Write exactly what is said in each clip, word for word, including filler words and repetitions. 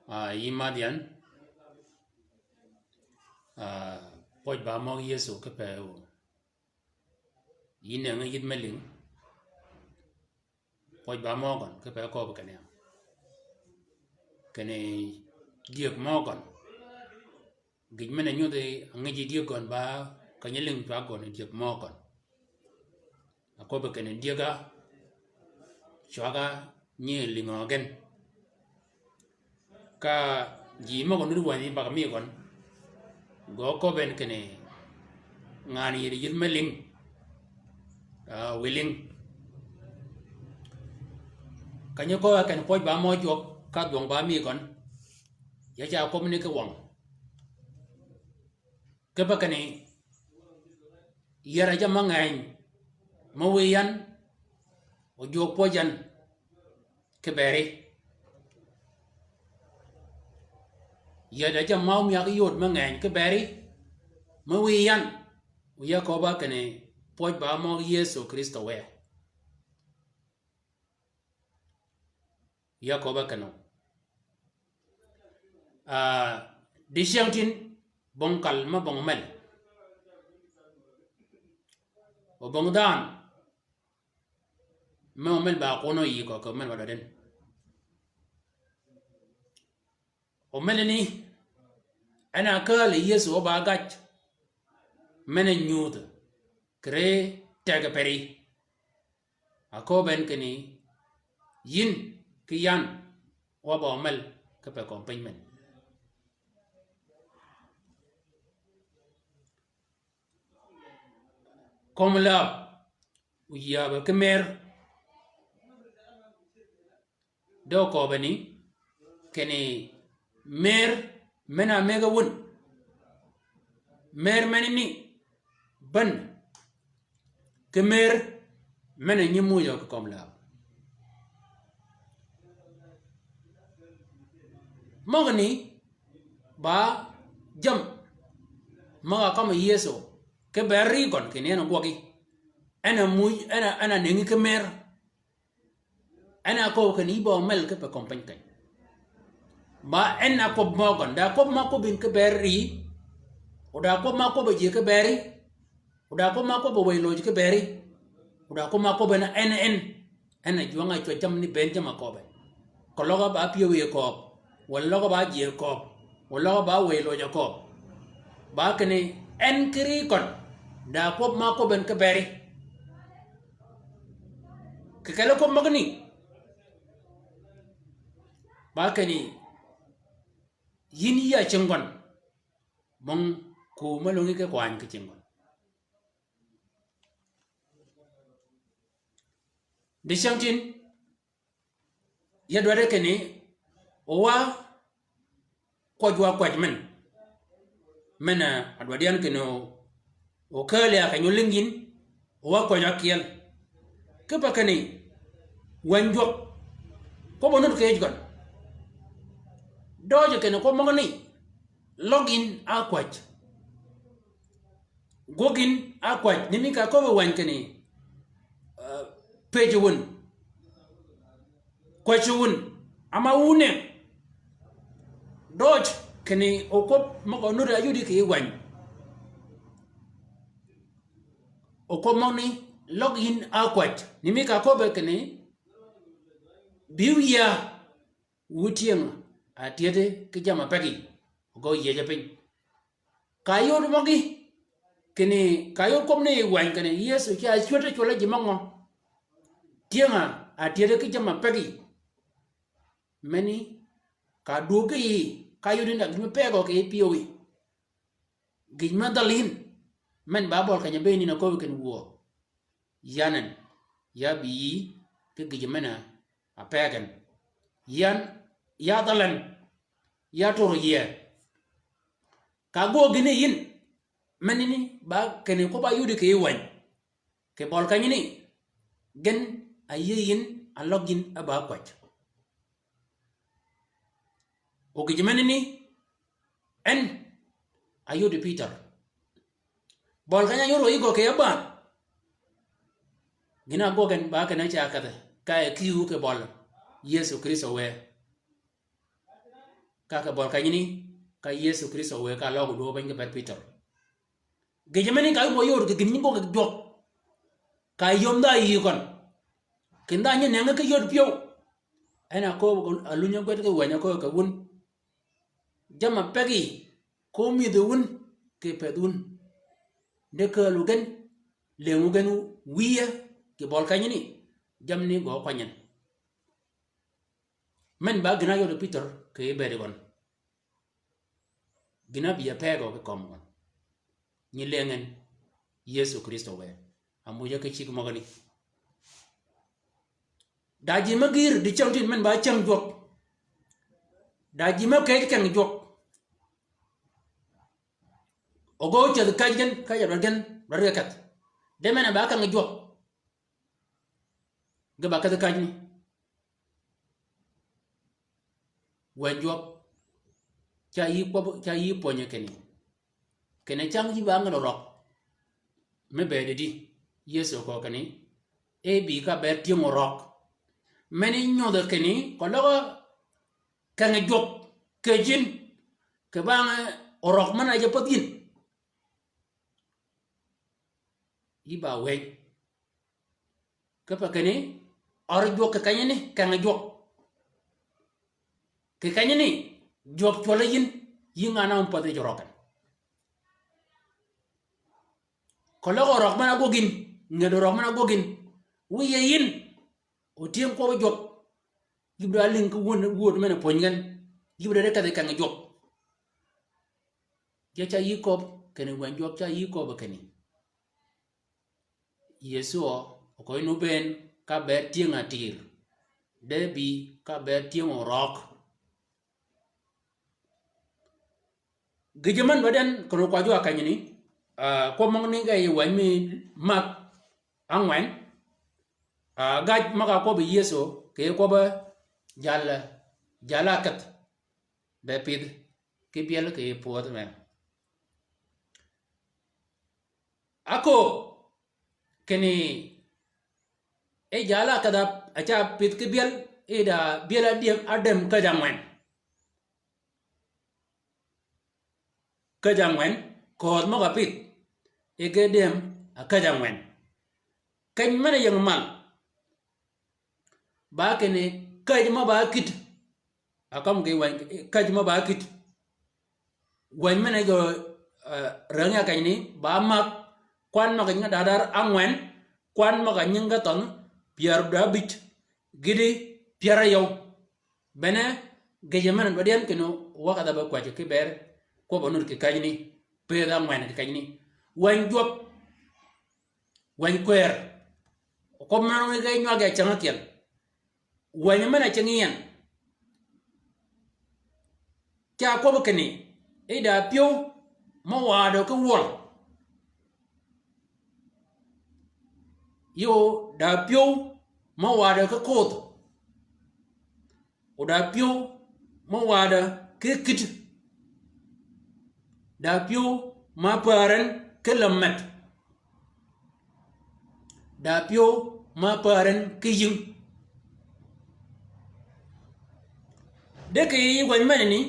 Ah, yï madh yan, ah, pwøj ba møg Yëso kipe o. Yï nengi yïdh me lïng. Pwøj ba møg gøn kipe köbbi kinni ya. Kinni dyëg møg gøn. Gïj men-a nyudhi a ngïj yi dyëg gøn ba, keny-a lïng cwag gøn dyëg mø gøn. Aköbbi kinni dyëga, cwaga nyi lïngø gen. Ka ji møg-a nuti wänyi baka mi gøn. Gø köbben kinni ngan yïdhi yïdh me lïng. Ah, wi lïng. Keny-a köbba kinni pwøj ba mø jwøk ka dhwøng ba mi gøn. Ya ca köbbi ni ki wøng. Kipe kinni, yär a jammì mø ngeny, mø wiy yan, o jwøk pwøj yan, ki beri. Yär a jammì mø myag yod mø ngeny, ki beri, mø wiy yan, o ya köbba kinni, pwøj ba møg Yëso Krïstø wë. Ya köbba kinni. Ah, dicyäng tin, bong kal me bong omel. O bong dhanhø, me omel ba kun-a yï kø, kì omel ba dwaddi. Omel ni, en a kääl Yëso o ba gaj, men-a nyudh, kì ri teg peri. Aköbben kinni, yïn ki yan, wa ba omel kipe kömi piny men. Kömi läb, o yäbø ki mer. De oköbbe ni, kinni mer men-a mëggi wun. Mer menani, bän, ki mer men-a nyi mujø ki kömi läb. Møgani, ba jammì møg-a kømmi Yëso, ki beri gøn kinni en a gwøgi. En a muj, en a, en a nengi ki mer. En a köbbi kinni yï ba omel kipe kömi piny keny. Ba en a kwøb mø gøn, da kwøb ma kwøb yïn ki beri, o da kwøb ma kwøb ji ki beri, o da kwøb ma kwøb wëy loj ki beri, o da kwøb ma kwøb en, en, en, en a jwøng-a cwäj jammì ni bënn jammì aköbbe. Keløg-a ba pyëw yi kööb, wa løg-a ba ji kööb, wa løg-a ba wëy loj kööb. Ba kinni en ki ri køn, da kwøb ma kwøb en ki beri. Kì kelli kwøb møgani. Ba kinni, yïn yï a cinggøn. Møng ku me löngi ki kwany ki cinggøn. Dicyäng tin, ya dwaddi kinni, o wa kwøj wa kwäj men. Men, eh, a dwaddi yan kinni o, o kääl ya keny-a lïng yïn, o wa kwäj wa kyel. Kipe kinni, wäny jwøk, kwøbb-a nud kì yij gøn. Døøj kinni kwøb møgani, løg yïn a kwäj. Gwøg yïn a kwäj, ni mi ka köbbi wäny kinni, eh, pëjji wun. Kwäjji wun, ama wune. Døøj kinni okwøb møg-a nuti a yudi kì yij wäny. Okwøb møgani løg yïn a kwäj. Ni mi ka köbbe kinni, bï wïya, wu tyëng-a a tyëddi ki jamm-a peggi, o gø yiëje piny. Ka yod møgí, kinni ka yod kwøb ni wäny kinni Yëso ca cwöddi cwøl-a ji mø ngø. Tyëng-a, a tyëddi ki jamm-a peggi. Meni, ka dwöggi yi, ka yod ni da gïj me pëggø kì pyëwí. Gïj me dhal yïn, men ba bøl keny-a bënn yïn a köbbi kinni wuö. Yan en, ya bï yï, ki gïjø men-a pëggi en. Yan, ya dhal en, ya toro yie. Ka gwøg gïn yi yïn, menani ba kinni kwøb-a yudi kì yij wäny. Kì bøl kenyani, gen a yïëy yïn, a løg yïn e ba kwäj. O gïjø menani, en a yudi Pïtør. Bøl keny-a yod yï gø kì yij bädh. Gïn-a gwøg en ba kinni ca kedhi, ka e kïw kì bøl Yëso Krïstø wë. Ka kì bøl kenyani, ka Yëso Krïstø wë ka løg dwøø piny kì bër Pïtør. Gïjø meni ka yï bø yod kì gïn nyi gø kì jwøk. Ka yöm dha yï køn. Kì dha nyi nëngi ki yod pyëw. En a kööb a lunyi gwed ki wänyi a kööb kì wun. Jamm-a pegi, ko mïdhi wun, kì pëdhi wun. De kääl wu gen, lëng wu gen wïye, kì bøl kenyani, jammani gø kwanyin. Men ba gïn-a yod Pïtør kì bëëd gøn. Gïn-a bï a pëgø kì kömi gøn. Nyi lëngen Yëso Krïstø wë. A mujø ki cigg møgani. Da ji me gïr di cäng tin men ba cäng jwøk. Da ji me kej keng jwøk. Ogø ceth kaj gen, kaj a dwaddi gen, dwaddi gen keth. De men a ba keng jwøk. Ge ba kedhi kajni. Wänyi jwøk. Ca yï kwøb, ca yï pwönyi kinni. Kinni cang yï ba ngen orøg. Me bëëd di. Yëso köög kinni. E bï ka bëëd tyëng orøg. Meni nyodhi kinni, keløg kengi jwøk. Kej yïn. Kì bang orøg men a ji pädh yïn. Yï ba wëny. Kipe kinni, ør jwøk kì kenyani, kengi jwøk. Kì kenyani, jwøk cwøl-a yïn, yï ngan-a ópädhi ji orøg en. Keløg orøg men-a ágwøg yïn, nget orøg men-a ágwøg yïn. Wiy yi yïn, otyëng kwøbbi jwøk. Yï bi dwa lïng ki wun, wud men-a pwönyi gen. Yï bi dwa de kedhi kengi jwøk. Ge ca yï köbbi, kinni wänyi jwøk ca yï köbbi kinni. Yëso, okøj nu bënn ka bëëd tyëng atïr. De bï ka bëëd tyëng orøg. Gïjø men dwaddi en, kinni kwajjø a kenyani, ah, kwøb møgani ge yi wänyi mi Mak ángwen, ah, gaj møg-a kwøbbi Yëso, kì kwøbbi jal, jal-a ákedh, de pïdh, ki byel kì pwödh me. Ákööb, kinni, e jal-a ákedh a ca pïdh ki byel, e da byel ádïem, ádem käj ángwen. Käj ángwen, köödh møg-a pïdh, e ge dïem a käj ángwen. Keny men-a ying mal, ba kinni käj mø ba kït. A kømmi ki wänyi, käj mø ba kït. Wänyi men-a gø, eh, rängi a kenyani, ba mag, kwan møg-a nyinge dadar ángwen, kwan møg-a nyinge thønh, pyär da ábïj, gïti pyär áryew. Bene, gïjø men-a dwaddi en kinni, wa ka dha be kwäjji ki bëëd, kwøbb-a nud kì kajni, pëthi ángwen kì kajni. Wänyi jwøk, wänyi kwër. Kwøb men-a ngi ge nywag yi a cäng ákyel. Wänyi men-a cingi yi en. Ca kwøbbi kinni, i da pyëw mø wadø ki wøl. Yo, da pyëw mø wadø ki koodh. O da pyëw mø wadø ki kït. Da pyëw ma päär en ki lämmet. Da pyëw ma päär en ki yïng. De kì yij wänyi menani,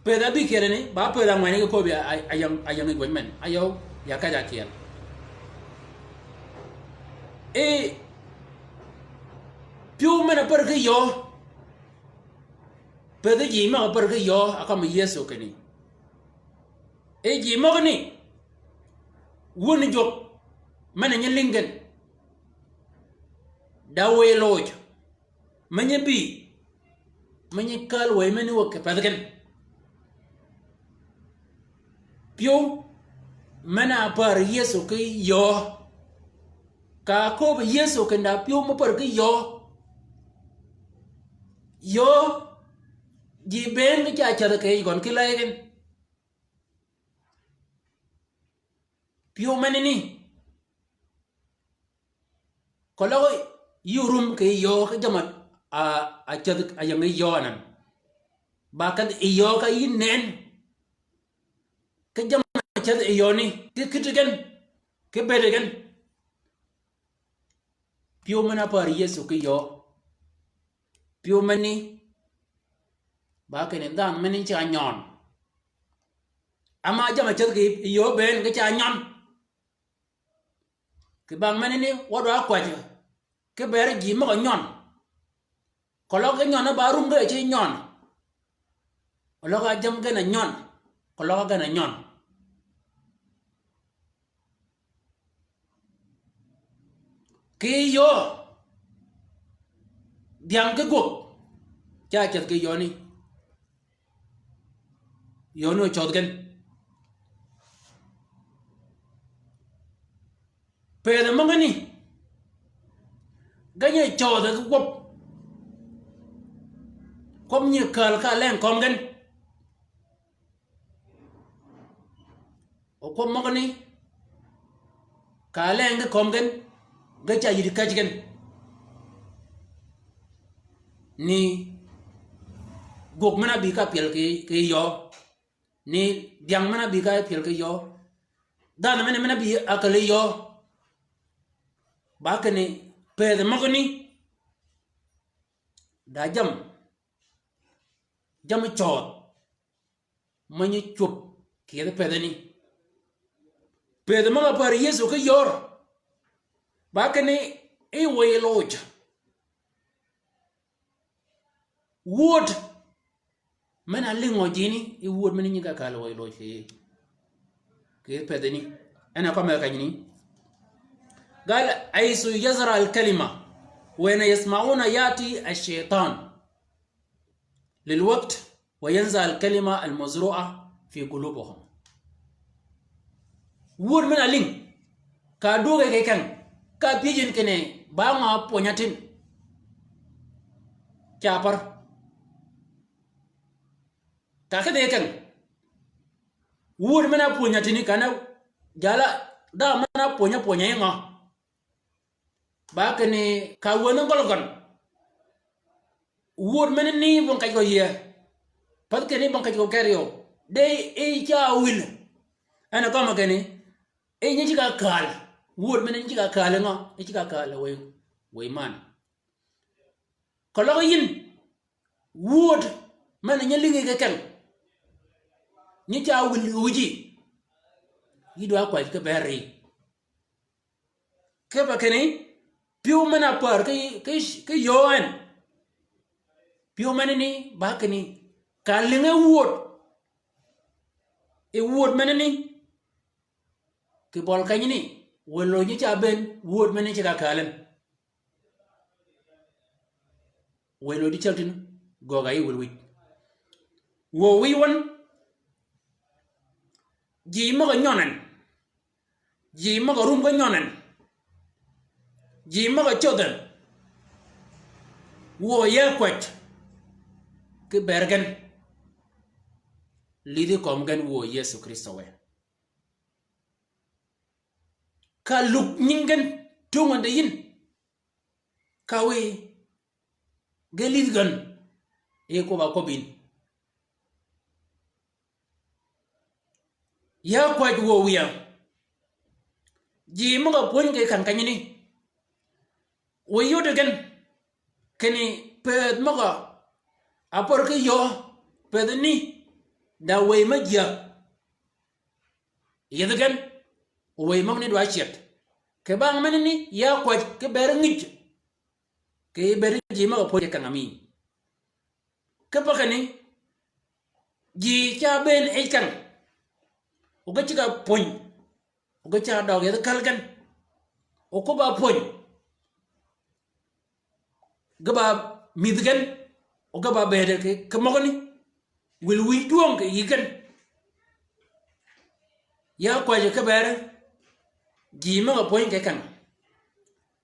pëthi ábïkyel ni, ba pëthi ángwen ki köbbi a, a, a ying, a ying yij wänyi men. Áyøw, ya käj ákyel. E, pyëw men-a pär ki yöö. Pëthi ji møg-a pär ki yöö, a kømmi Yëso kinni. E ji møgani, wun jwøk, men-a nyi lïngi gen. Da wëy loj, me nyi bï, me nyi kääl wëy men-a wäg kì pëthi gen. Pyëw, men-a päär Yëso ki yöö. Ka köbbi Yëso kinni da pyëw mø pär ki yöö. Yöö, ji bënn ki ca cädhi kì yij gøn ki ley gen. Pyëw menani. Keløg yï orum kì yöö ki jamm-a, a, a cädhi a ying yi yöö anan. Ba kedhi yi yöö ka yïn nënn. Ki jamm-a cädhi yi yööni, ki kïti gen, ki bëëdi gen. Pyëw men-a päär Yëso ki yöö. Pyëw menani, Ba kinni dhanhø meni ca nyøn. Ama jamm-a cädhi kì yöö bënn ge ca nyøn. Kì bang meni ni, wa dwa kwäjji ki bëëd ji møg-a nyøn. Keløg ge nyøn ba rum ge ci nyøn. Keløg a jamm gen a nyøn. Keløg a gen a nyøn. Kì yöö, dhyang ki gwøg, ca ceth kì yööni. Yööni ocödh gen. Pëëdhi møgani, ge nyi cödhi ki kwøb. Kwøb nyi kääl ka leng kömi gen. O kwøb møgani, ka leng ge kömi gen, ge ca yïddi käjji gen. Ni gwøg men-a bï ka pyel kì, kì yöö. Ni dhyang men-a bï ka pyel kì yöö. Dhanhø men-a, men-a bï a källi yöö. Ba kinni pëëdhi møgani, da jamm, jamm cöödh. Mø nyi cwöb kì yethi pëtheni. Pëthi møg-a pär Yëso ki yöör. Ba kinni, i wëy loj. Wööd men-a lïngø jini, i wööd men-a nyi ka kääl wëy loj kì, kì pëtheni. En a kømmi kenyani. قال: حيث يزرع الكلمة، وحين يسمعون يأتي الشيطان للوقت وينزع الكلمة المزروعة في قلوبهم. Wööd men-a lïng, ka dwøge kì keng, ka pyëj yïn kinni, ba ngø pwöny-a tin? Ca pär. Ka kedhi keng. Wööd men-a pwöny-a tin kane, jal-a, dha men-a pwöny-a pwöny-a yi ngø? Ba kinni ka wänhi gøl gøn. Wööd menani bong kej gø yïe. Pädhi kinni bong kej gø keriyo. De i ca wil. En a kømmi kinni, i nyi ceg-a kääl. Wööd menani nyi ceg-a kääl ngø? Nyi ceg-a kääl wëy, wëy man. Keløg yïn, wööd men-a nyi lïngi kì keng, nyi ca wil wïji, yï dwa kwäjji ki bëëd ri. Kipe kinni, pyëw men-a pär ki, ki, ki yöö en. Pyëw menani ba kinni, ka lïnge wööd. I wööd menani, kì bøli kenyani, wëy loj nyi ca bënn, wööd menani ceg-a kääl en. Wëy loj di cäl tin, gøgg-a yi wil wïj. Wuö wïj wøn, ji møg-a nyøn en. Ji møg-a rum ge nyøn en. Ji møg-a cödh en. Wuö ya kwäj. Ki bëëd gen. Lïdhi kömi gen wuö Yëso Krïstø wë. Ka lug nying gen tungøn de yïn. Ka wiy ge lïdhi gen. E kwøbb-a kwøbbi yïn. Ya kwäj wuö wïya. Ji møg-a pwönyi kì kang kenyani, wëy yod gen kinni pëth møg-a pär ki yöö, pëthani da wëy me jyäg. Yïdhi gen, wëy møgani dwa cyed. Kì bang menani ya kwäj ki bëëd ngïj. Kì bëëd ji møg-a pwönyi kì kang ami. Kipe kinni, ji ca bënn yij keng. O ge ceg-a pwöny. O ge ca døg yethi käl gen. O kwøbb-a pwöny. Ge ba mïdhi gen. O ge ba bëëde kì, kì møgani. Wil wïj dwøng kì yï gen. Ya kwäjji ki bëëd, ji møg-a pwönyi kì keng.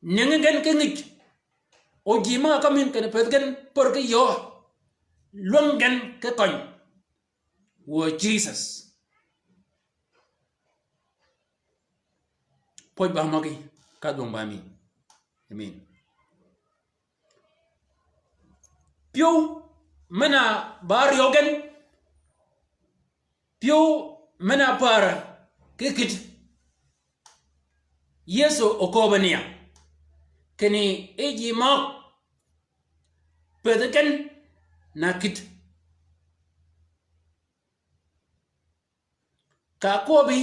Nëngi gen ki ngïj. O ji møg-a kømmi yïn kinni pëthi gen pär ki yöö. Lwäng gen ki køny. Wuö Jisøs. Pwøj ba møgí, ka dwøng ba mi. Amen. Pyëw men-a ba ryew gen, pyëw men-a pär ki kït. Yëso okööbe niya, kinni e ji møg pëthi gen na kït. Ka kwøbbi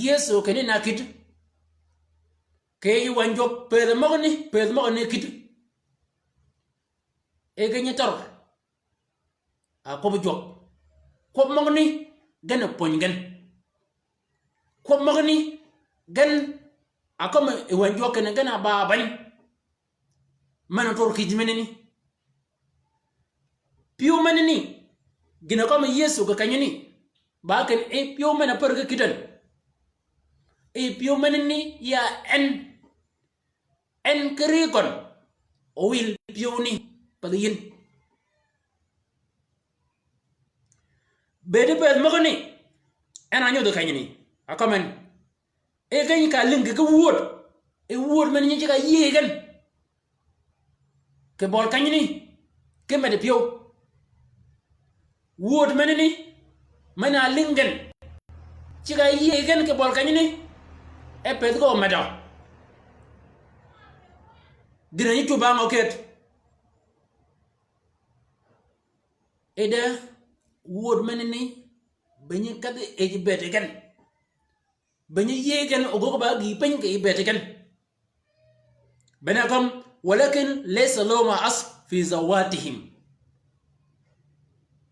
Yëso kinni na kïddi. Kì yij wänyi jwøk pëthi møgani, pëthi møgani kïddi. E ge nyi tør. A kwøbbi jwøk. Kwøb møgani gen a pwönyi gen. Kwøb møgani gen a kømmi wänyi jwøk kinni gen a ba bäny. Men-a tør kïj menani. Pyëw menani. Gïn-a kømmi Yëso kì kenyani. Ba kinni e pyëw men-a pär ki kïddi. E pyëw menani ya en. En ki ri gøn. Owil pyëwani. Pädhi yïn. Bëëdi pëthi møgani. En a nyodhi kenyani. A kømmi en. E geny ka lïng ki ki wööd. E wööd men nyi ceg-a yïëy gen. Kì bøli kenyani. Ki meddi pyëw. Wööd menani. Men-a lïng gen. Ceg-a yïëy gen kì bøli kenyani. E pëthi gø medø. Gïn-a nyi cwöb ba ngø ket. E de wööd menani. Be nyi kedhi yij bëëd gen. Be nyi yïëy gen ogöggi ba gïï piny kì bëëd gen. Bene kømmi, ولكن ليس لهم أصل في ذواتهم.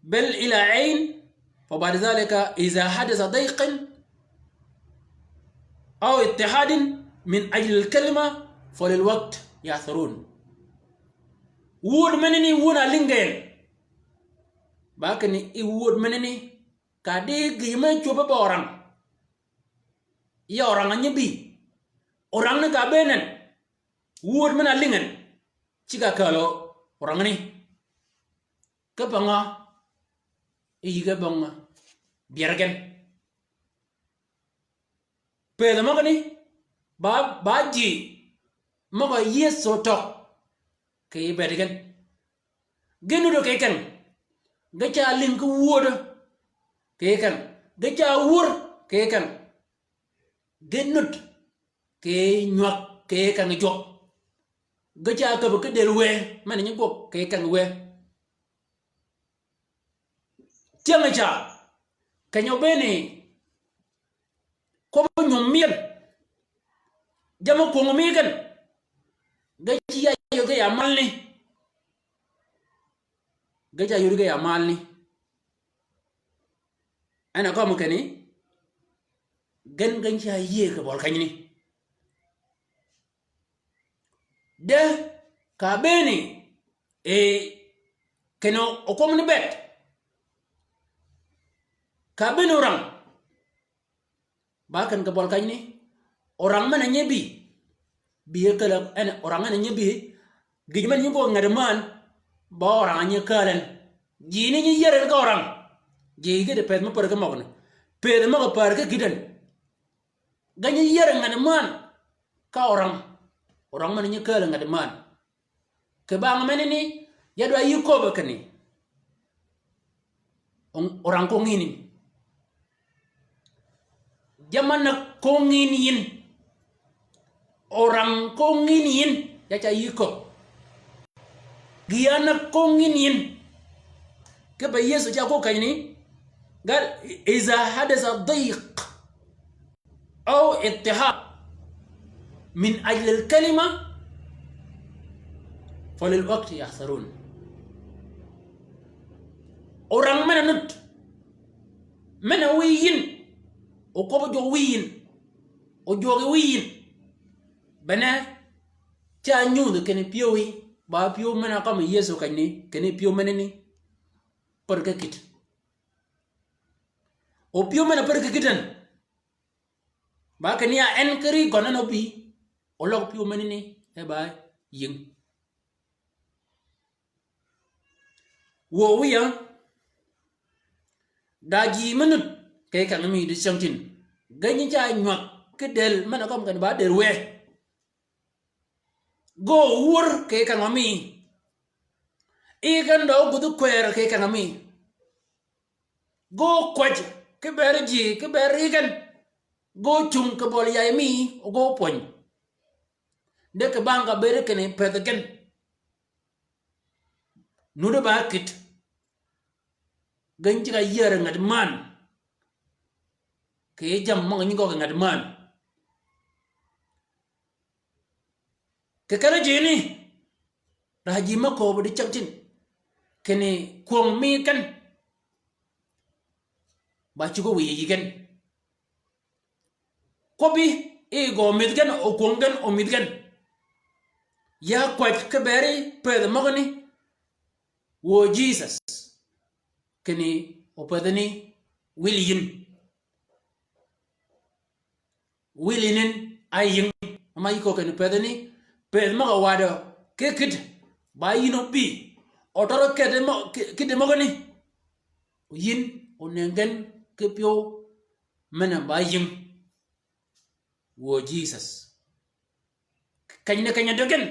بل إلى عين، فبعد ذلك إذا حدث ضيق أو اضطهاد من أجل الكلمة فللوقت يعثرون. Wööd menani wun a lïng gen. Ba kinni e wööd menani ka di gïj me cwöbbi be orang. Ya orang a nyi bï. Orang ni ka bëën en. Wööd men-a lïng en. Ceg-a kääl orang ni. Ki bøngø. E yïge bøngø. Byerri gen. Pëthi møgani. Ba, ba ji. Møg-a Yëso tø. Kì bëëd gen. Ge nuddø kì keng. Ge ca lïng ki wöödø kì keng. Ge ca wör kì keng. Ge nudd kì nywag kì keng jwøk. Ge ca käbbi ki dël wë, men-a nyi gwøg kì keng wë. Tyëng-a ca, keny-a obëëni, kwøbbi nyum myel. Jammì kwöng mi gen. Ge ci ya yod ge ya malni. Ge ca yod ge ya malni. En a kømmi kinni. Gen gen ca yïëy kì bøli kenyani. De ka bëëni, e, kinni okwøb ni bëëd. Ka bëëni orang. Ba kinni kì bøli kenyani. Orang men-a nyi bï. Bï e kääl en orang en-a nyi bï. Gïj men-a nyi gwøg nget männ. Ba orang a nyi kääl en. Ji ni nyi yïër en ka orang. Ji gïti pëthi me pär ki møgani. Pëthi møg-a pär ki kïddi en. Ge nyi yïër nget männ. Ka orang. Orang men-a nyi kääl nget männ. Kì bang menani, ya dwa yï köbbi kinni. Ong-, orang ko ngin yin. Jammì na ko ngin yin. Orang ko ngin yin. Ya ca yï köbbi. Gï-a na ko ngin yin. Kipe Yëso ca ko kenyani. Gal, إذا حدث ضيق أو اضطهاد من أجل الكلمة فللوقت يعثرون. Orang men-a nudd. Men-a wiy yïn. O kwøbbi jwøk wiy yïn. O jwøk wiy yïn. Bene ca nyudhi kinni pyëwí. Ba pyëw men-a kømmi Yëso kenyani. Kinni pyëw menani. Pär ki kïddi. O pyëw men-a pär ki kïddi en. Ba kinni ya en ki ri gøn en obï. O løg pyëw menani e ba yïng. Wuö wiya. Da ji me nudd kì keng mi di cängtïn. Ge nyi ca nywag ki dël men-a kømmi kinni ba dër wë. Ge ówör kì keng mi. I gen dø ógudhi kwër kì keng mi. Ge ókwäj ki bër ji, ki bër ri gen. Ge ócung kì bøli yay mi, o ge ópwöny. De kì bang ka bëëd kinni pëthi gen. Nudd ba kït. Gen ceg-a yïër nget männ. kì yij jammì møg-a nyi gøggi ngat männ. Kì kelli jini, da ji me kööbø di cängtïn, kinni kwöng mi gen, ba cuggi wiy yi gen. Kwøbbi, e gø omïdh gen, okwöng gen, omïdh gen. Ya kwäj ki beri pëthi møgani, wuö Jisøs. Kinni opädhi ni wïl yïn. Wïl yïn en a yïng. Ama yï köög kinni pëthi ni, pëthi møg-a wadø ki kïddi, ba yïn obï. Otøri kedi mø-, ki-, kïddi møgani. Yïn onëngi gen ki pyëw men-a ba yïng. Wuö Jisøs. Keny ni keny-a dø gen.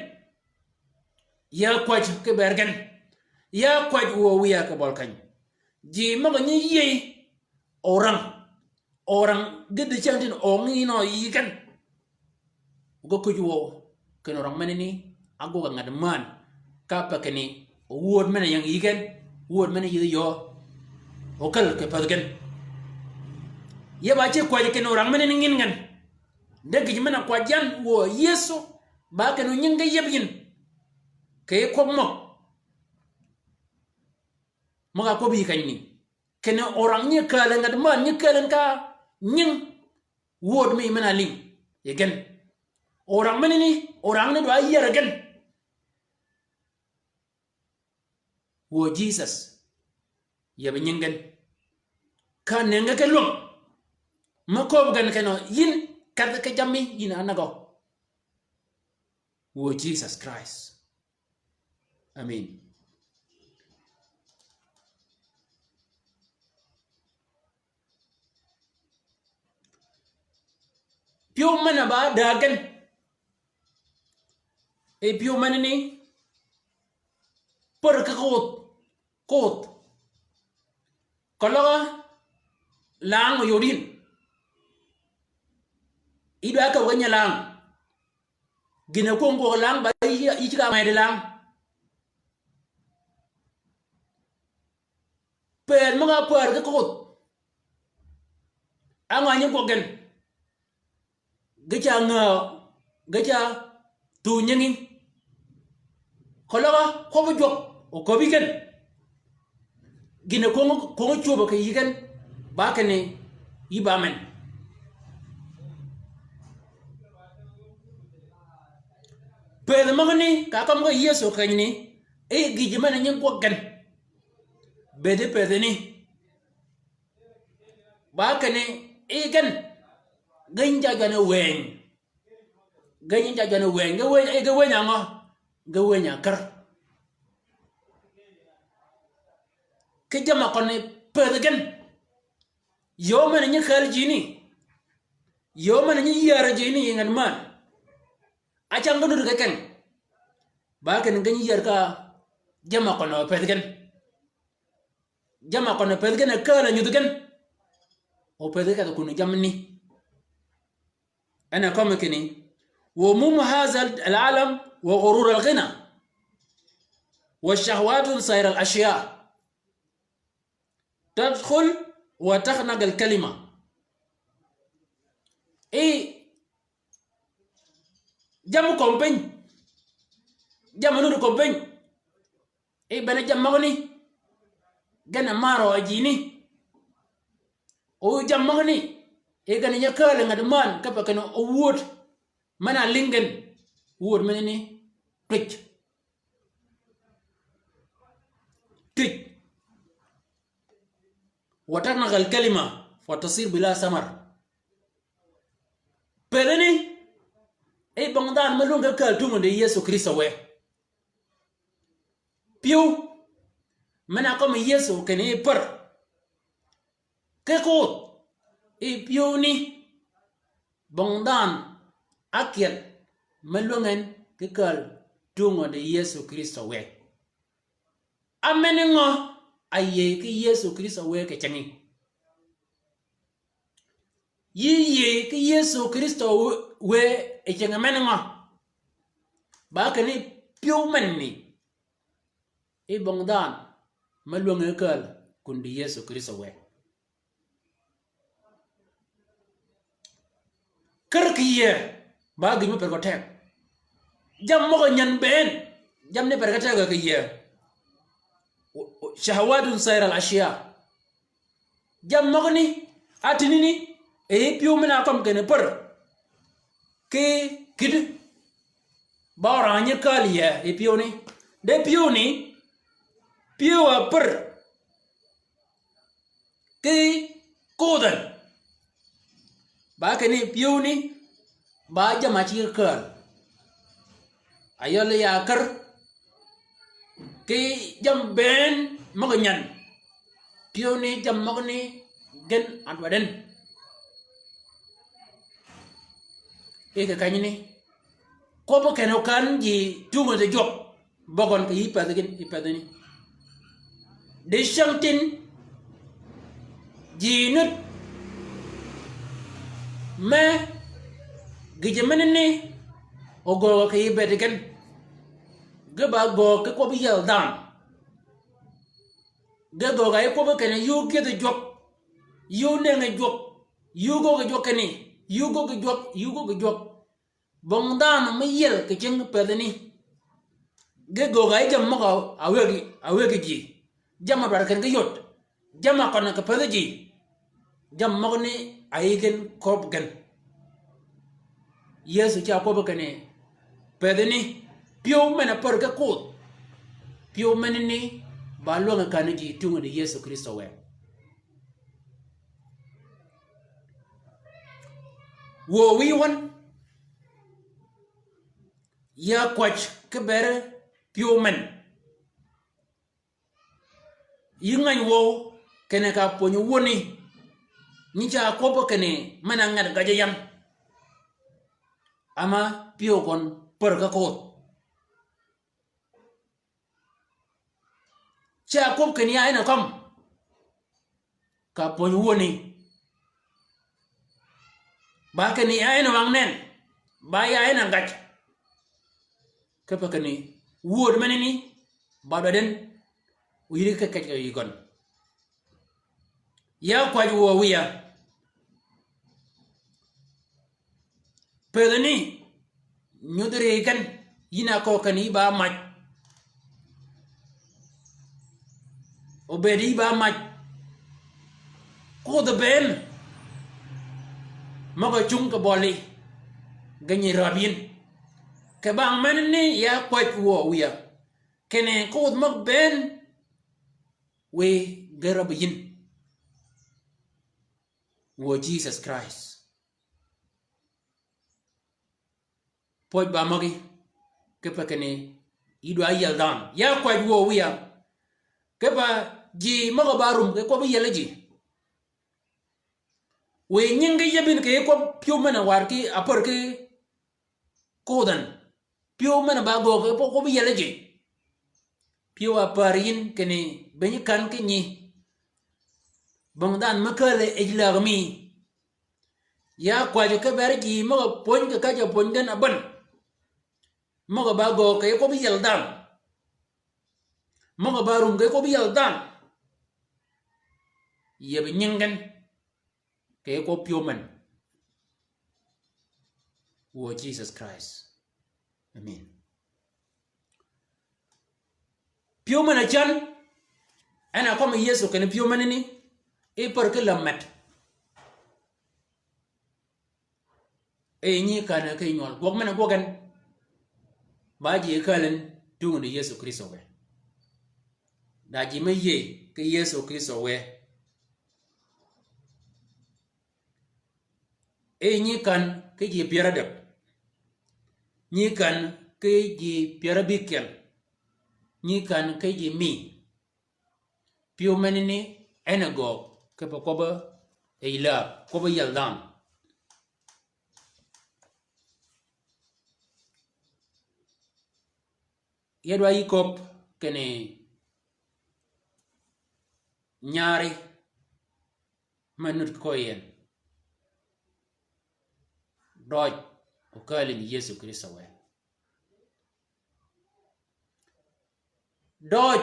Ya kwäj ki ber gen. Ya kwäj wuö wiy-a kì bøl keny. Ji møg-a nyi yïëy orang. Orang gïdhi cängtïn ong yïn o yï gen. Oga kuj wuö kinni orang menani, a gwøg-a ngat männ. Ka pa kinni, owööd men-a ying yï gen, owööd men-a yïdhi yöö. Okäl kì pädhi gen. Yeb a ce kwäjji kinni orang menani ngin gen. De gïj men-a kwäjji yan wuö Yëso, ba kinni onyingi ge yeb yïn. Kì kwøb møg. Møg-a kwøb yï kenyni. Kinni orang nyi kääl ngat männ nyi kääl ka nying. Wööd mi men-a lïng yi gen. Orang menani, orang ni dwa yär gen. Wuö Jisøs. Yeb nying gen. Ka nëngi ki lwäng. Me kööb gen kinni yïn kedhi ki jammi yïn a nägø. Wuö Jisøs Krist. Amen. Pyëw men-a ba dääg gen. E pyëw menani, pär ki koth, koth. Keløg-a lang oyod yïn. Idwa ka wänyi lang. Gïn-a kwöng gwøg lang ba yï, yï ceg-a ngwedi lang. Pëthi møg-a pär ki koth. Á ngø nyi gwøg gen. Ge ca ngäö, ge ca thuu nyingi. Keløg-a kwøbbi jwøk, oköbbi gen. Gïn-a kwöng, kwöng cwöbø kì yï gen, ba kinni, yï ba men. Pëthi møgani, ka kømmi ge Yëso kenyni, e gïjø men-a nyi gwøg gen. Bëëdi pëthi ni. Ba kinni, e gen, ge nyi ja jwani wëny. Ge nyi ja jwani wëny, ge wëny, e ge wëny a ngø? Ge wëny a kär. Ki jamm-a kønni pëthi gen. Yöö men-a nyi kääl jini. Yöö men-a nyi yär jini yi ngan männ. Acang ge nuti kekeng. Ba kinni ge nyi yär ka jamm-a kønni pëthi gen. Jamm-a kønni pëthi gen a kääl a nyudhi gen. O pëthi kedhi kun jammani. En a kømmi kinni, وهموم هذا العالم وغرور الغنى وشهوات سائر الأشياء تدخل وتخنق الكلمة. I jamm kömi piny. Jamm nuti kömi piny. I bene jammì møgani, gen a mär røø a jini. O jammì møgani, i gen a nyi kääl ngat männ, kipe kinni owööd, men-a lïng gen, owööd menani, twij. Twij. وتخنق الكلمة فتصير بلا ثمر. Pëthi ni, i bong dhanhø me lwängi kääl tungi di Yëso Krïstø wë. Pyëw, men-a kømmi Yëso kinni pär. Ki koth, i pyëw ni, bong dhanhø, ákyel, me lwängi en ki kääl tungi di Yëso Krïstø wë. Á men ngø, a yïëy ki Yëso Krïstø wë kì cingi. Yï yïëy ki Yëso Krïstø wë, wë kì cingi men ngø. Ba kinni pyëw menni. I bong dhanhø, me lwängi kääl, kun di Yëso Krïstø wë. Kär kì yïe, ba gïn me per gø teg. Jammì møg-a nyän bënn, jammì ni per gø teg kì yïe. Shahawatun sayr al-ashya. Jammì møgani, a tïnani, e pyëw men-a kømmi kinni pär. Ki, kïddi. Ba orang nyi kääl yïe, e pyëwani. De pyëwani, pyëw-a pär. Ki kodh en. Ba kinni pyëwani, ba jamm-a cigg kääl. Ayøl ya kär. Ki jammì bënn møg-a nyän. Pyëwani jammì møgani gen a dwaddi en. Ki kì kenyani. Kwøbbi kinni okän ji tungø di jwøk. Bøgøn kì yï pedhi gïn, yï pedhani. Dicyängtïn ji nud me gïjø menani ogöög kì yï bëëd gen. Ge ba göög ki kwøbbi yiel dhanhø. Ge göög a yï kwøbbi kinni yï ógyëdhi jwøk, yï ónëngi jwøk, yï ógöggi jwøk kinni, yï ógöggi jwøk, yï ógöggi jwøk. Bong dhanhø me yiel kì cingi pedhani. Ge göög a yï jammì møg-a wëggi, a wëggi ji. Jammì a dwaddi kinni ge yod. Jammì a kønni kì pedhi ji. Jammì møgani a yï gen köbbi gen. Yëso ca kwøbbi kinni pedhani. Pyëw men-a pär ki kodh. Pyëw menani ba lwängi känni ji tungø di Yëso Krïstø wë. Wuö wïy wøn. Ya kwäj ki bëëd pyëw men. Yï ngäny wøw kinni ka pwönyi wöni. Nyi ca kwøbbi kinni men-a nget gäjji yan. Ama pyëw gøn pär ki kodh. Ca kwøb kinni ya en a kømm. Ka pwönyi wöni. Ba kinni ya en a wang nënn. Ba ya en a gäjji. Kipe kinni wööd menani ba dwaddi en. Oyïddi ki kej kì yï gøn. Ya kwäj wuö wïya. Pëdhani nyudhi ri gen, yïn a köög kinni yï ba mac. Obëëd yï ba mac. Kodh bënn møg-a cungi kì bølli, ge nyi räb yïn. Kì bang menani ya kwäj wuö wïya. Kinni kodh møg bënn wiy ge räb yïn. Wuö Jisøs Krist. Pwøj ba møgí, kipe kinni yï dwa yiel dhanhø. Ya kwäj wuö wïya. Kipe ji møg-a ba rum kì kwøbbi yieli ji. Wiy nyingi yï bïn kì kwøb pyëw men-a war ki apär ki kodh en. Pyëw men-a ba göög kì kwøbbi yieli ji. Pyëw a pär yïn kinni bë nyi kän ki nyi. Bong dhanhø me kääl yij läg mi. Ya kwäjji ki bëëd ji møg-a pwöny kì käjj-a pwöny gen abän. Møg-a ba göög kì kwøbbi yiel dhanhø. Møg-a ba rum kì kwøbbi yiel dhanhø. Yïëb nyingi gen kì kwøb pyëw men. Wuö Jisøs Krist. Amen. Pyëw men-a cän, en a kømmi Yëso kinni pyëw menani, e pär ki lämmet. E nyi kän ki nywøl. Gwøg men-a gwøg en. Ba ji kääl en tungø ni Yëso Krïstø wë. Da ji me yïëy ki Yëso Krïstø wë. E nyi kän ki ji pyär ádäg. Nyi kän ki ji pyär ábïkyel. Nyi kän ki ji mi. Pyëw menani en a göög kipe kwøbbi yij läg, kwøbbi yiel dhanhø. Ya dwa yï köbbi kinni nyari me nud ki köög yi en. Døøj okääl yi ni Yëso Krïstø wë. Døøj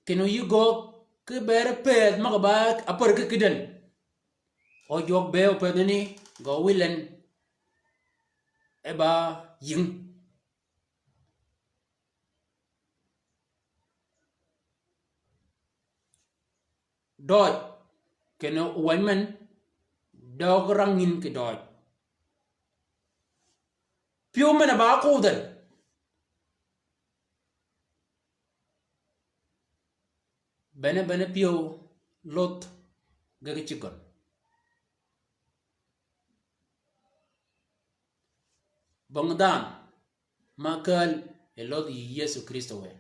kinni yï göög ki bëëd pëëdh møg-a ba apär ki kïddi en. O jwøk bëëw pëdhani gø wil en. e ba yïng. Døøj, kinni owänyi men, døøg rang yïn kì døøj. Pyëw men-a ba kudh en. Bene, bene pyëw lodh ge ki cigøn. Bong dhanhø ma kääl e lodh yi Yëso Krïstø wë.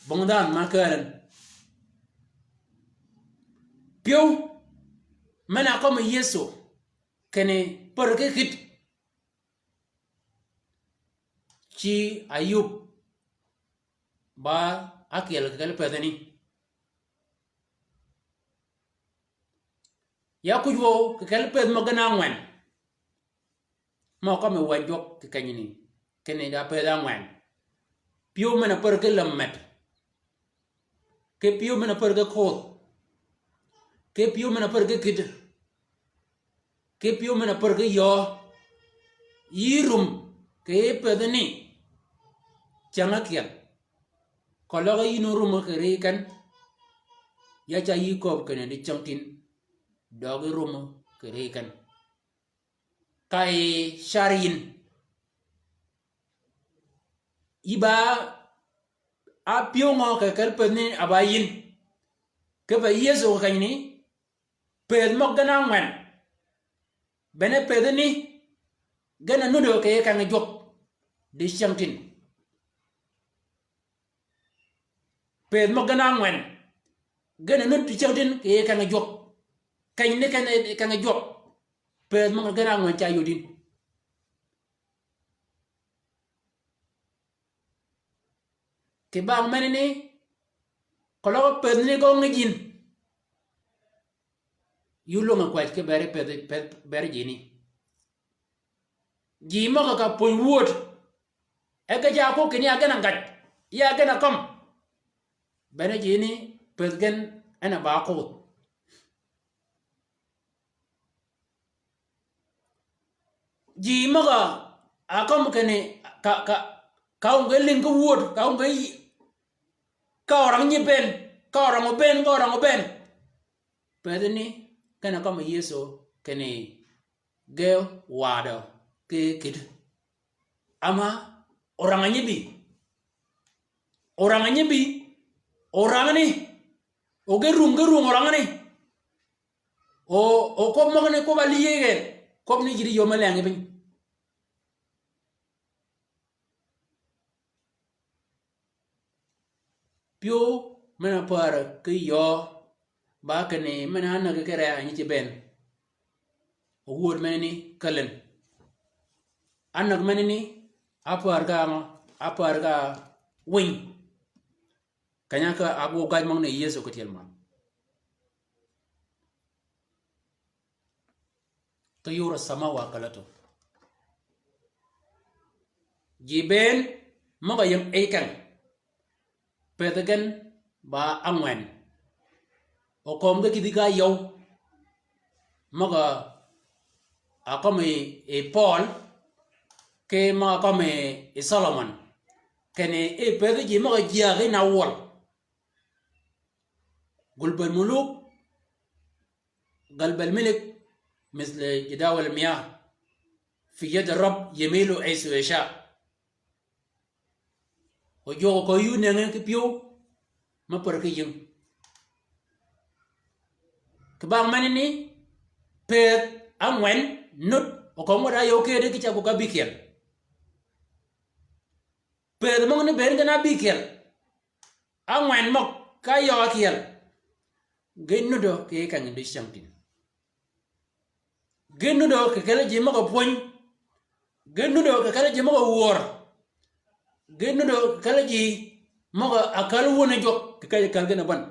Bong dhanhø ma kääl en. Pyëw men-a kømmi Yëso kinni pär ki kït. Ci Ayub ba ákyel kì kelli pëthani. Ya kuj wøw kì kelli pëthi mø gen ángwen. Mø kømmi wänyi jwøk kì kenyani. Kinni da pëthi ángwen. Pyëw men-a pär ki lämmet. Ki pyëw men-a pär ki kudh. Ki pyëw men-a pär ki kïddi. Ki pyëw men-a pär ki yöö. Yï rum kì pëthani. Cäng ákyel. Keløg yïn órum kì ri ken. Ya ca yï kööb kinni dicängtïn. Døøg yï rum kì ri ken. Ka yi car yïn. Yï ba ápyëw ngø kì kelli pëthani a ba yïn. Kipe Yëso kì kenyani, pëthi møg gen ángwen. Bene pëthani, gen a nuddø kì yi kengi jwøk. Dicängtïn. Pëthi møg gen ángwen. Gen a nuddø dicängtïn kì yi kengi jwøk. Kenyani kengi, kengi jwøk. Pëthi møg gen ángwen ca yod yïn. Kì bang menani, keløg pëthani gø ngïj yïn. Yï ólwøng-a kwäj ki beri pëthi, pëthi, beri jini. Ji møg-a ka pwönyi wöd. E ge ca kwøb kinni ya gen a gaj. Ya gen a kømm. Bene jini pëthi gen en a ba kudh. Ji møg-a ákømmi kinni ka, ka, ka onge lïngi ki wöd, ka onge yï, ka orang nyi bënn, ka orang obënn, ka orang obënn. Pëthani, ken a kømmi Yëso kinni ge wadø ki kïddi. Ama orang nyi bï. Orang nyi bï. Orang ni. O ge rung, ge rung orang ni. O, o kwøb møgani kwøb-a lïyie gen, kwøb ni jidi yöm e leng yi piny. Pyëw men-a pär ki yöö, ba kinni men-a ánäg ki ree a nyi ci bënn. O wöd menani käl en. Ánäg menani, ápär ka ngø, ápär ka winy. Keny-a ka ágwøg gaj møgani Yëso ki tyel møn. Ki yur a sama wa käløtø. Ji bënn møg-a ying ey keng. Pëthi gen ba ángwen. O kömi ge kïdhi ka yøw. Møg-a ákømmi yi Pøøl, ki møg-a ákømmi yi Solomon. Kinni e pëthi ji møg-a jyääg yi na wøl. Gulbal muluk, galbal milik, misli jadawal miyah, fi yad Rab yamilu haysu yasha. O jwøk o kö yï ónëngi ki pyëw, me pär ki yïng. Kì bang menani, pëthi ángwen, nud, o kömi ngwed a yøw kedi ki ca gwøg ábïkyel. Pëthi møgani bënn gen ábïkyel. Ángwen møg ka yøw ákyel. Ge nuddø kì kengi dicängtïn. Ge nuddø kì kelli ji møg-a pwöny. Ge nuddø kì kelli ji møg-a wör. Ge nuddø kì kelli ji møg-a ákääl wöni jwøk kì kelli, kelli gen a bän.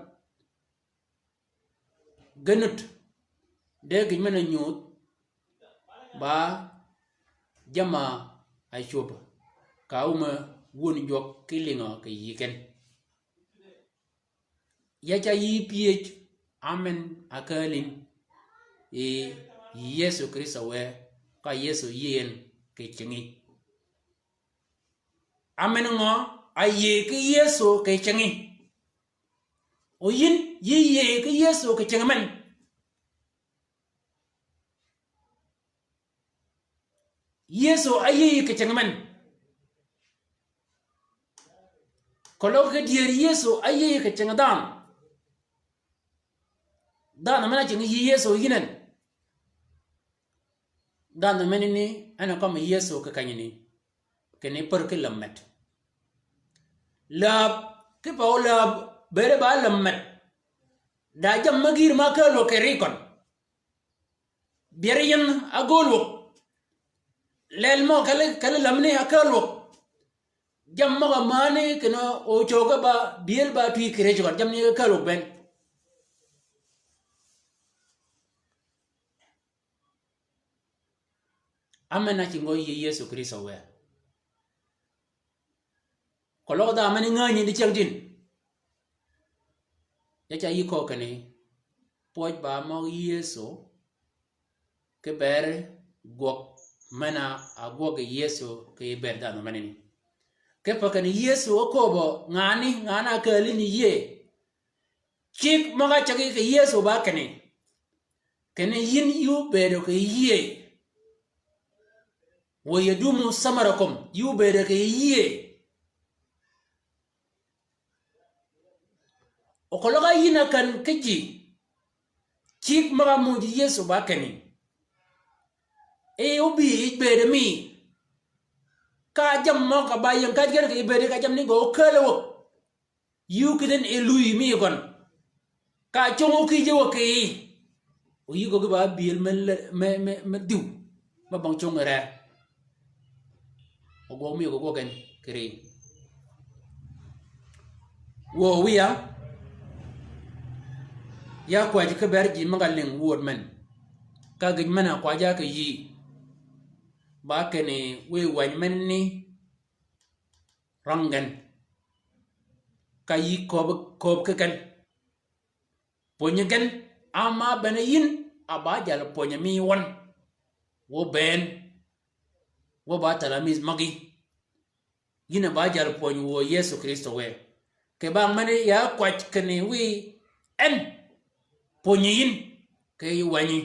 Ge nudd. De gïn men-a nyudh ba jamm-a ácwöb. Ka áwum-a wöni jwøk ki lïngø kì yï ken. Ya ca yï pyëj, amen, akääl yïn. yi Yëso Krïstø wë, ka Yëso yïëy en kì cingi. Ámen ngø? Áyïëy ki Yëso kì cingi. O yïn, yï yïëy ki Yëso kì cingi men. Yëso áyïëy kì cingi men. Keløg ki dyër Yëso áyïëy kì cingi dhanhø. Dhanhø men-a cingi yï Yëso yïn en. Dhanhø menani en a kømmi Yëso kì kenyani. Kinni pär ki lämmet. Läb, kipe o läb, bëëde ba lämmet. Da jammì gïr ma ákääl wäg kì ri køn. Byeri yïn ágööl wäg. Lel mø kelli, kelli lämani ákääl wäg. Jammì møg-a männi kinni o cöge ba, byël ba twi kì ri køn. Jammì ni ákääl wäg bënn. Ámen-a cingi yï Yëso Krïstø wë. Keløg dha men-a ngänyi dicyängtïn. Ya ca yï köög kinni, pwøj ba møg Yëso, ki bëëd gwøg men-a ágwøg Yëso kì bëëd dhanhø menani. Kipe kinni Yëso ákööbø ngan ni, ngan-a ákääl ni yïëy. Cigg møg-a ceg kì Yëso ba kinni, kinni yïn yï óbëëdø kì yïëy. Wa yadum samarakum, yï óbëëdø kì yïëy. O keløg á yïn a kän ki ji, cigg møg-a muuj Yëso ba kinni, e óbï yij bëëd mi, ka jammì møg-a ba ying käj gen kì bëëd ka jammì ni gø ókääl wäg. Yï ókïdhi en e luy mi gøn. Ka cong ókïje wäg kì yï. O yï gø ki ba byël me le-, me, me, me dhiw. Me bong cong ree. O gwøg mi gø gwøg en kì ri. Wuö wïya. Ya kwäjji ki bëëd ji møg-a lïng wööd men. Ka gïj men-a kwäjji kì yï. Ba kinni wiy wäny menani. Rang gen. Ka yï kööb, kööb ki gen. Pwönyi gen, ama bene yïn, a ba jal pwönyi mi wøn. Wø bënn. Wø ba talamidh møgí. Yïn a ba jal pwönyi wuö Yëso Krïstø wë. Kì bang men-a ya kwäj kinni wiy en. Pwönyi yïn. Kì wänyi.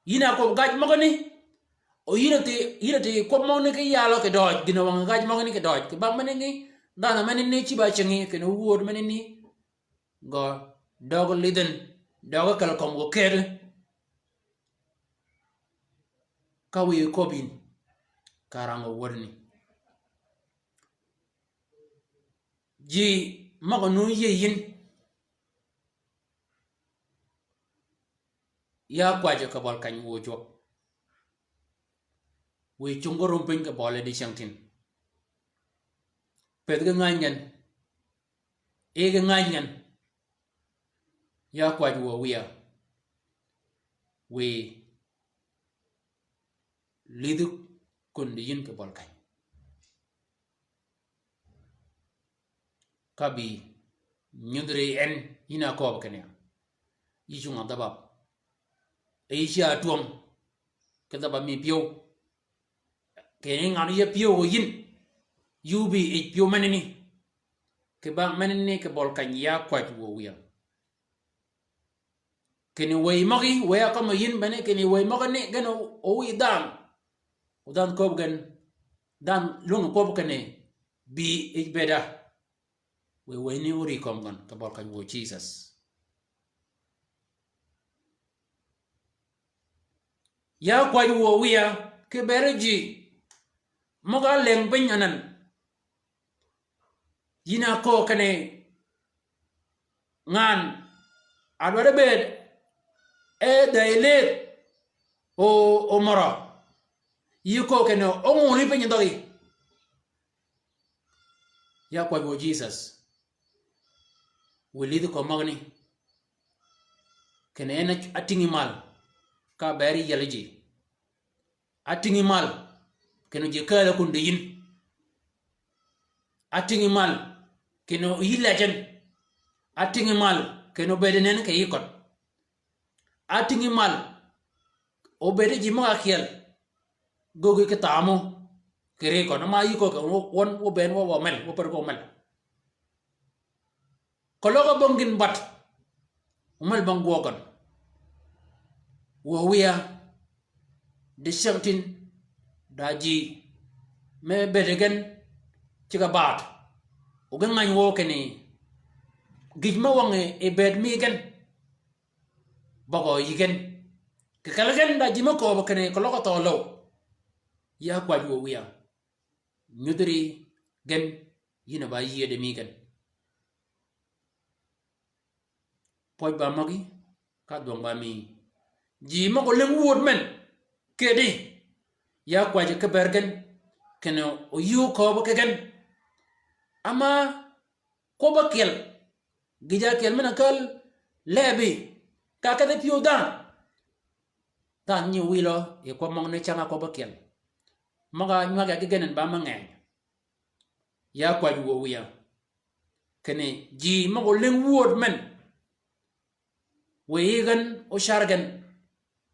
Yïn a kwøb gaj møgani. O yïn a thï, yïn a thï kwøb møgani kì yalø kì døøj. Gïn a wang gaj møgani kì døøj. Kì bang menani, dhanhø menani cïb-a cingi, kinni wööd menani. Gø, døøg lidh en, døøg kel kömi gø këddi. Ka wiy köbbi yïn, ka rangø wödani. Ji møg-a nu yïëy yïn. Ya kwäjji kì bøli keny wuö jwøk. Wiy cungi rum piny kì bøli dicyängtïn. Pëthi ki ngäny gen. Igi ngäny gen. Ya kwäjji wuö wïya. Wiy lidhi kundi yïn kì bøli keny. Ka bï nyudhi ri en yïn a kööb kinni. Yï cungi dhäbab. E yï ca twöng. Ki dhäbab mi pyëw. Kinni ngan yï pyëw gø yïn. Yï óbï yij pyëw menani. Kì bang menani kì bøli keny ya kwäjji wuö wïya. Kinni wëy møgí, wëy a kømmi yïn bene, kinni wëy møgani, gen o, o wiy dhanhø. O dhanhø köbbi gen, dhanhø lwøngi kwøbbi kinni, bï yij bëëda. Wëy, wëy ni óri kömi gøn, kì bøli keny wuö Jisøs. Ya kwäjji wuö wïya, kì bëëd ji, møg-a lëng piny anan. Yïn a köög kinni ngan a dwaddi bëëd e dhäy lëëdh o, o mørø. Yï köög kinni o nguni piny dhøgí. Ya kwäjji wuö Jisøs. Wiy lidhi kömi møgani. Kinni en a, átïngi mal. Ka bëëd yiel ji. Átïngi mal, kinni ji kääl kundi yïn. Átïngi mal, kinni yï lejjen. Átïngi mal, kinni bëëd nënn kì yï køn. Átïngi mal. Obëëd ji møg-a kyel. Göggi ki thamu. Kì ri køn, ama yï köög kì wøn, wø bënn wø, wø mel, wø pär kì wø mel. Keløg a bong gïn bwadd. Omel bong gwøg gøn. Wø wiya. Di cängtïn. Da ji. Me bëëd gen. Cigg-a baat. O gen ngany wø kinni. Gïj me wøngi bëëd mi gen. Bøgø yï gen. Kì kelli gen da ji me kööbø kinni keløg a thøø löw. Ya kwäj wø wiya. Nyudhi ri gen, yïn a ba yïëde mi gen. Pwøj ba møgí, ka dhwøng ba mi. Ji møg-a ólïng wööd men, kedi, ya kwäjji ki bër gen, kinni oyïö kööbø ki gen. Ama, kwøbb-a kyel, gïj-a kyel men-a kääl lebi, ka kedhi pyëw dhanhø. Dhanhø nyi wïlø, yi kwøb møgani cang-a kwøbb-a kyel. Møg-a nywag ya ki gen en ba me ngeny. Ya kwäjji wø wiya. Kinni ji møg-a ólïng wööd men. Wiy gen, ocar gen.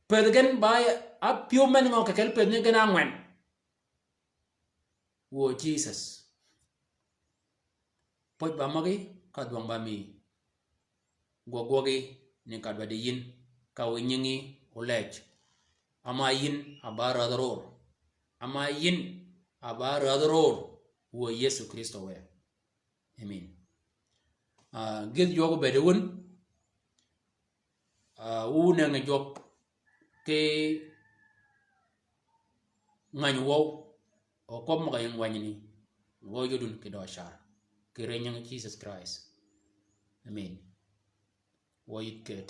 Pëthi gen ba, a pyëw men ngø kì kelli pëthi ni gen ángwen. Wø Jisøs. Pwøj ba møgí, ka dhwøng ba mi. Gwøg gwøgí, ni ka dwaddi yïn, ka wiy nyingi, olej. Ama yïn, a ba rädhi ror. Ama yïn, a ba rädhi ror. Wø Yëso Krïstø wë. Amen. Ah, gïth jwøk obëëd wun. Ah, wu nengi jwøk ki ngany wøw. O kwøb møg-a ying wänyi ni. Wø yudun ki dø car. Kì ri nyingi Jisøs Krist. Amen. Wø yïdh këëd.